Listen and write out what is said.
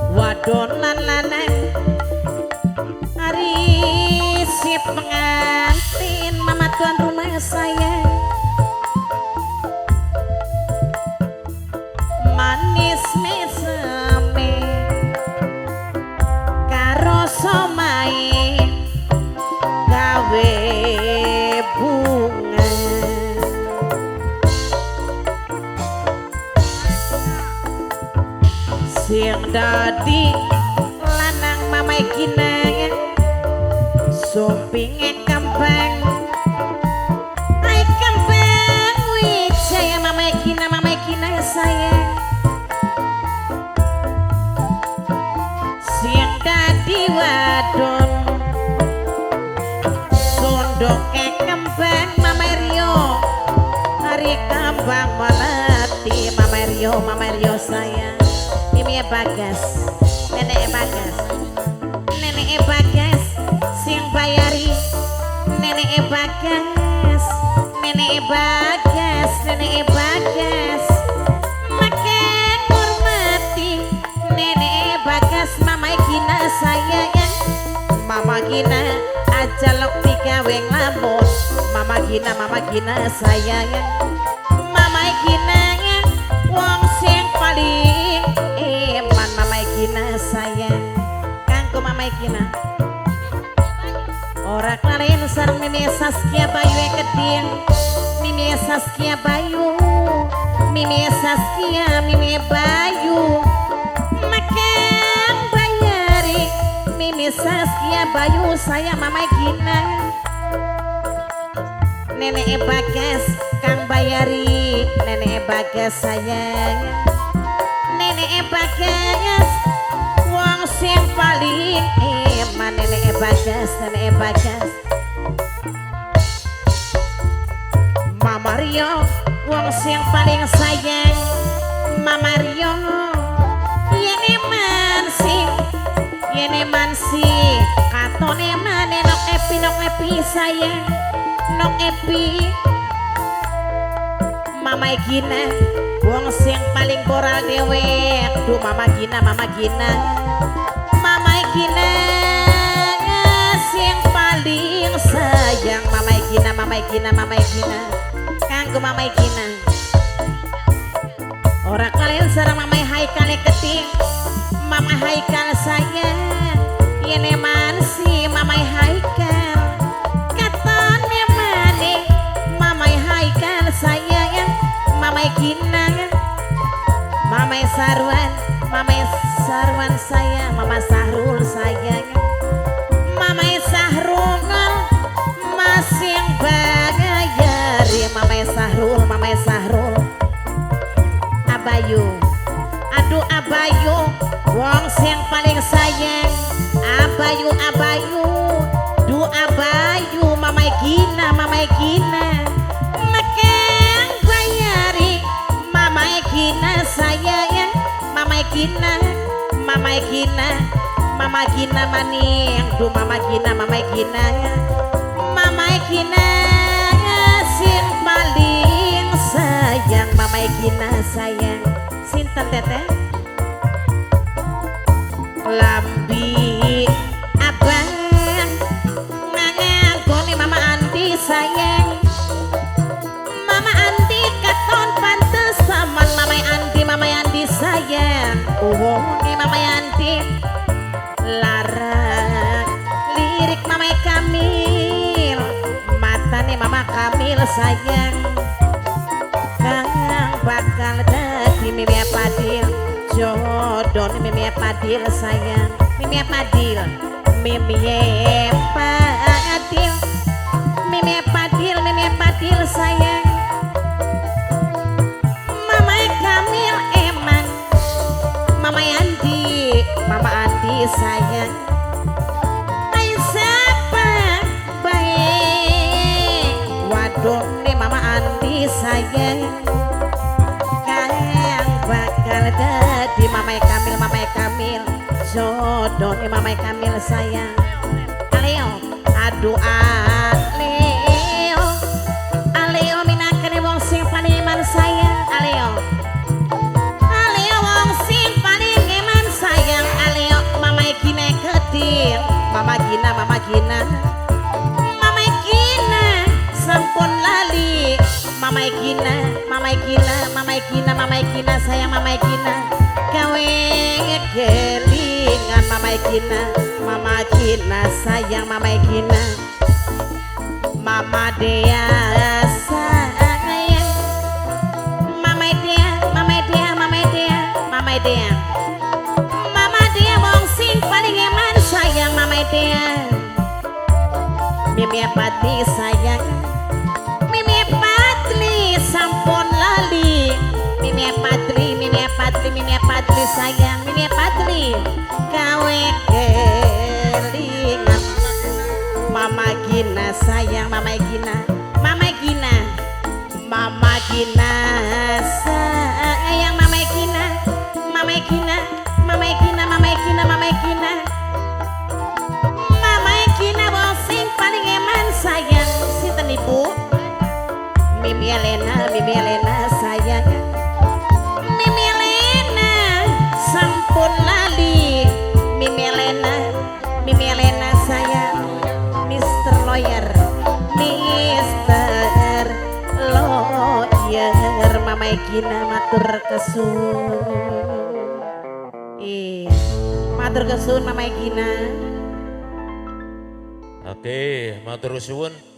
Wadonan lanang hari si pengantin mama tuan rumah saya manis meseme karo somai gawe bunga sing dadi lanang mamae kinang sumpinge kembang ai kembang wijaya mamae kina sayang sing dadi wadon sondoke kembang mamae Rio hari kembang melati mamae Rio sayang. Mimi Bagas, nenek Bagas, nenek Bagas, sing bayari, nenek Bagas, nenek Bagas, nenek Bagas, makin hormati nenek Bagas, mama Gina sayang, mama Gina aja lok digawe nglamun, mama Gina sayang, mama Gina wong sing paling eman mama Gina sayang kanggo mama Gina ora klalen sareng Mimi Saskia Bayu keding Mimi Saskia Bayu Mimi Saskia Mimi Bayu makan bayari Mimi Saskia Bayu sayang mama Gina nenek Bagas kang bayari nenek Bagas sayang nenek Bagas wong sing paling eman nenek Bagas nenek Bagas Mama Rio wong sing paling sayang Mama Rio yene mansi katone mane nok epi sayang nok epi Mama Gina wong sing paling koral dewek duh Mama Gina Mama Gina Mama Gina sing paling sayang Mama Gina Mama Gina Mama Gina kanggo Mama Gina ora kalian sareng Mama Haikal keting Mama Haikal sayang yene mansi Mama Haikal katone mane Mama Haikal sayang Mama Gina Mama Sarwan Mama Sarwan sayang Mama Sahrul sayang Mama Sahrul masing bagayari Mama Sahrul Mama Sahrul Abayu aduh Abayu wong sing paling sayang Abayu Abayu du Abayu Mama Gina Mama Gina makan bayari Mama Gina sayang Mama Gina Mama Gina Mama Gina maning du Mama Gina Mama Gina Mama Gina sing paling sayang Mama Gina sayang sinten teteh lambi abang nganggone Mama Andi sayang Mama Andi katon pantes saman Mama Kamil sayang, kang bakal dadi Mimi Padil, jodoh Mimi Padil sayang, Mimi Padil, Mimi Padil, Mimi Padil, Mimi Padil sayang. Mama Kamil eman, Mama Andi, Mama Andi sayang. Ai siapa baik wadone Mama Andi sayang, kang bakal dadi Mama Kamil, Mama Kamil, jodohne Mama Kamil sayang. Aleo, aduh aleo, aleo minangkane wong sing paling iman sayang. Aleo, aleo wong sing paling iman sayang. Aleo Mama Gina kedil, Mama Gina, Mama Gina, Mama Gina sampun lali. Mama Gina, Mama Gina, Mama Gina, Mama Gina sayang, Mama Gina gawe kelingan. Mama Gina, Mama Gina sayang, Mama Gina, Mama Dea sayang, Mama Dea, Mama Dea, Mama Dea, Mama Dea, Mama Dea wong sing paling eman sayang. Mama Dea, Mimi Pati sayang, Mimi Patli sampun lali. Mimi Patli, Mimi Patli, Mimi Patli sayang, Mimi Patli gawe kelingan. Mama Gina sayang, Mama Gina, Mama Gina, Mama Gina sayang, Mama Gina, Mama Gina, Mama Gina, Mama Gina, Mama Gina, Mama Gina wong sing paling eman sayang. Sinten Ibu? Mimi Elena, Mimi Elena sayang, Mimi Elena sampun lali. Mimi Elena, Mimi Elena sayang, Mr. Lawyer, Mr. Lawyer, Mama Gina matur kesuwun. Iya, matur kesuwun Mama Gina. Oke, matur suwun.